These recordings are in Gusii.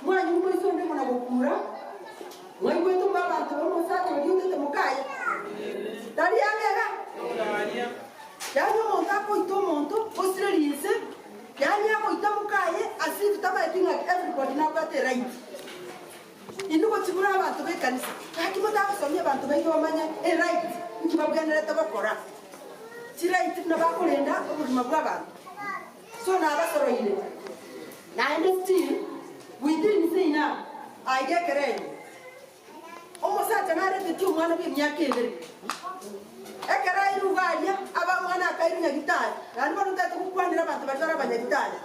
Mwanywa moise onde buna gokura, mwaigwete buna abanto b'omosacha oria otete mokaye? Tari ang'e iga? Yaani omonto akoita omonto, osire rinse, yaani agoita mokaye as if tamaeti ng'a everybody nabwate eright. Inwe gochia buna abanto b'ekanisa, gaki motagosomia abanto baito bamanye eright nki babwenerete gokora, chiright buna bakorenda obogima bw'abanto. So nabasoroire, naende still within seino aiga ekerengo. Omosacha naretetie omwana bw'emiaka ebere. Ekero airwe iga aria, aba omwana akairwa nyagitari, naende bono ntagete gokwanera abanto baria bare abanyagitari.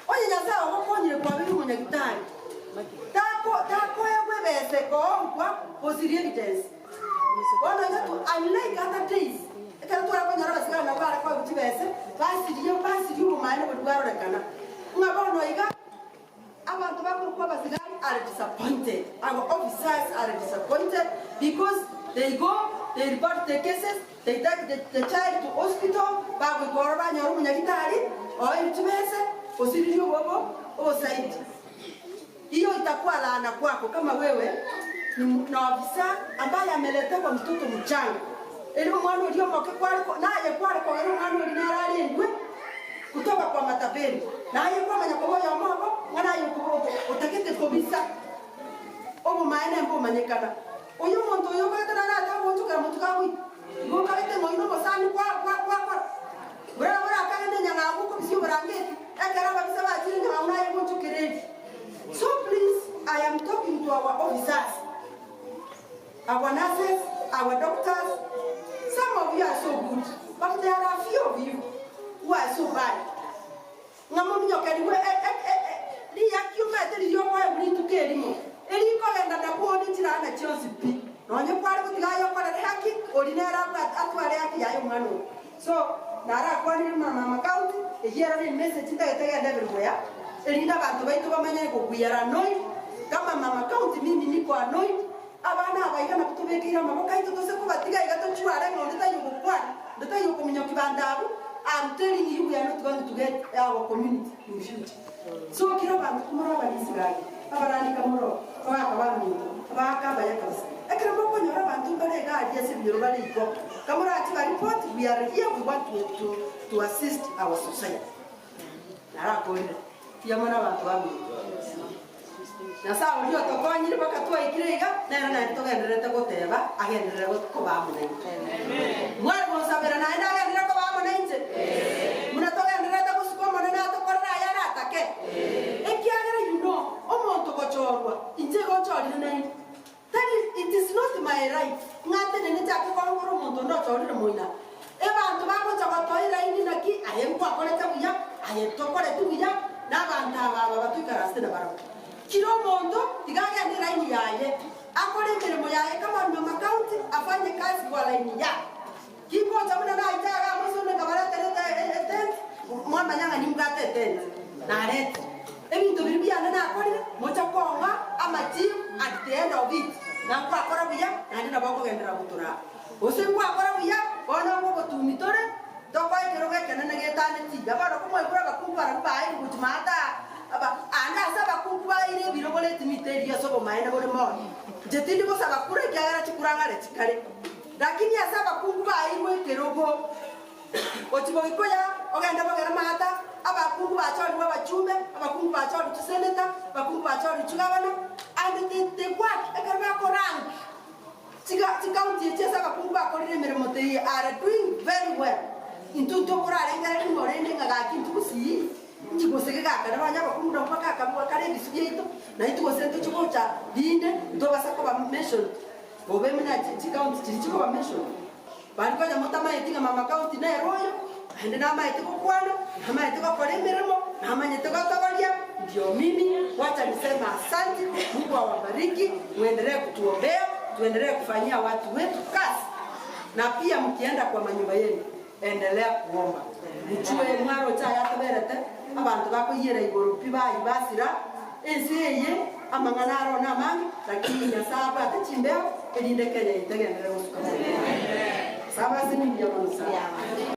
Onye Nyasae ogokonyire kwabeire omonyagitari, tako takoegwa ebesa ekoonkwa gosiria evidence. Bono iga tu unlike other days, ekero tware konyora abasigari nabo bare koegwa chibese, basiria basiria obomaene boria bwarorekana. Ng'a bono iga. Abanto bakorokwa abasigari are disappointed, our officers are disappointed because they go, they report the cases, they take the, the child to hospital, bagoika ororo banyora omonyagitari oeirwe chibese, osiririe obobo obosaidi. Hiyo itakuwa laana kwako kama wewe ni na ofisa ambaye ameletewa mtoto mchanga, erio omwana oria omoke kware naye kware kogera omwana oria nere arendwe. Kutoka kwa matapeli, na aye kwamanya koba oyomo obo, ng'a naye otagete kobisa obomaene mbomanyekana. Oyo omonto oyo okagete nare atagoonchokera motwe kagoita, igo okagete ng'a oyio nomosani gwakora. Buna orakagende enyang'au okobisia oborangeti, ekero ababisa bachire enyang'au naye goonchokera eria. So please I am talking to our officers, our nurses, our doctors, some of you are so good, but there are few of you who are so bad. Ng'a mominyokerigwe riaki omanyete riria okoegwa rituko erimo, erikogenda nakwoni chirana chionsi pi. Nonye kware gotiga aye okorere haki, oria nere abwate atware haki yaye omwana oyo. So, narakwanire buna mama county, eyio ero ne message ntagete egende everywhere, erinde abanto baito bamanye go we are annoyed, kama mama county mimi niko annoyed, abana aba iga nabwo tobekeire amaboko aito tose kobatiga iga tochware ng'a onde taiyo ogokwana, onde taiyo okominyokia banto abwo, am telling you we are not going to get our community in future. So kera abanto komora abarisi gaki, abarandika moroo, abagaka baminto, abagaka abaya kabisa. Ekero mokonyora abanto mbare iga aria ase ebinyoro bare igo, kamorache ba report, we are here, we want to, to, to assist our society. Narakorire. Mbuya mono abanto baminto. Nyasae oria otokonyire mpaka twaikire iga, nere naende togendererete goteba agenderere koba amo naintwe. Mware gonsabera naende agenderere koba amo nainche? Buna togendererete gosuka Omonene atokorere aya aratake? Ekiagera you know, omonto gochorwa, inche igo nchorire naende. Tari, it is not my right ng'a ntenene nchake korongora omonto onde ochorire moina. Ebanto bagocha gotoa eraini naki aye nkwakorete buya, aye tokoreti buya, na abanto aba aba batoikaransete nabarabwo. Kira omonto tiga agende eraini yaye, akore emeremo yaye kama mama county afanye kazi kwa laini yake. Tingocha buna naite iga amo ase onde nkabaretera etent, mwamanya ng'a nimbwate etent, narete ebinto biria biane nakorire, mocha kong'a amachibu at the end of it, ng'a nkwakora buya naende nabo nkogenderera gotoraa. Gose nkwakora buya, bono ngogotumi tore, tokoe ekerogo ekenene getaneti iga. Bono komoigure abakungu barabwo baeirwe gochia maate aa, aba, aande ase abakungu baeire ebirogo netimita eria ase obomaene bore mono. Inche tindi gosaba kura ekiagera chikura ng'are chikare. Lakini ase abakungu baeirwe ekerogo, gochia Bogikoya, ogende bogere Maata, abakungu bachorigwe abachumbe, abakungu bachorigwe chiseneta, abakungu bachorigwe chigavana, and they, they work ekero bakorank chiga chikaunti echi ase abakungu bakorire emeremo they are doing very well. Intwe ntokorarengereria ng'a orende ng'a gaki intwe gusii, inki gose gegakare nonya abakungu nabwo bagakabua kare ebisu biaito, naintwe gose ntochie gocha rinde ntobasa koba mentioned. Bobe buna chikaunti chiria chikoba mentioned. Baria konya motamaeti ng'a mama county nere oyo, naende namaete gokwana, namaete gokora emeremo, namanyete gotogoria, ndio mimi, wacha niseme asanti, Mungu awabariki, muendelee kutuombea, tuendelee kufanyia watu wetu kazi, na pia mkienda kwa manyumba yenu, endelea kuomba. Mchue mwaroche aya atoberete, abanto bakoyiera igoro pi bayio basira, ense eye amang'ana aro namange, lakini Nyasae abwate chimbeo, erinde Kenya yaito egenderere gosuka mono. Saba ase nimbuya mono sana.